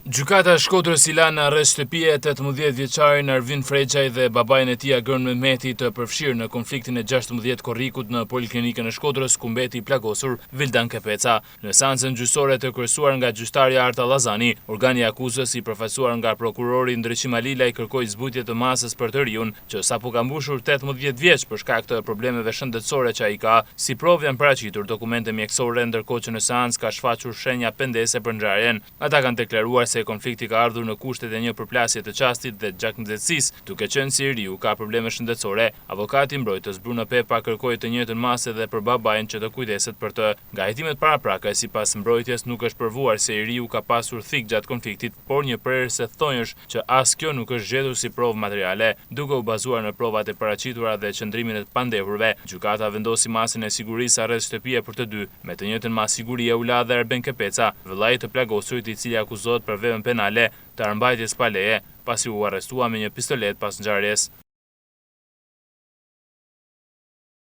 Gjykata e Shkodrës i la në arrest shtëpie 18 vjeçarin Arvin Frexhaj dhe babain e tij Agron Mehmeti të përfshirë në konfliktin e 16 korrikut në Poliklinikën e Shkodrës ku mbeti i plagosur Vildan Kepeca. Në seancën gjyqësore të kryesuar nga gjyqtarja Arta Llazani, organi i akuzës i përfaqësuar nga prokurori Ndriçim Alilaj kërkoi zbutje të masës për të riun, që sapo ka mbushur 18 vjeç për shkak të problemeve shëndetësore që ai ka. Si provë janë paraqitur dokumente mjekësore ndërkohë që në seancë ka shfaqur shenja pendese për ngjarjen. Ata kanë deklaruar se konflikti ka ardhur në kushtet e një përplasje të çastit dhe gjaknxehtësisë, duke qenë se i riu ka probleme shëndetësore. Avokati mbrojtës Bruno Pepa kërkoi të njëjtën masë edhe për babain që të kujdeset për të. Nga hetimet paraprake, sipas mbrojtjes nuk është provuar se i riu ka pasur thikë gjatë konfliktit, por një prerëse thonjësh që as kjo nuk është gjetur si provë materiale. Duke u bazuar në provat e paraqitura dhe qëndrimin e të pandehurve, gjykata vendosi masën e sigurisë arrest shtëpie për të dy. Me të njëjtën masë sigurie u la dhe Arben Kepeca, vëllai i të plagosurit i cili akuzohet për veprën penale të armëmbajtjes pa leje, pasi u arrestua me një pistoletë pas ngjarjes.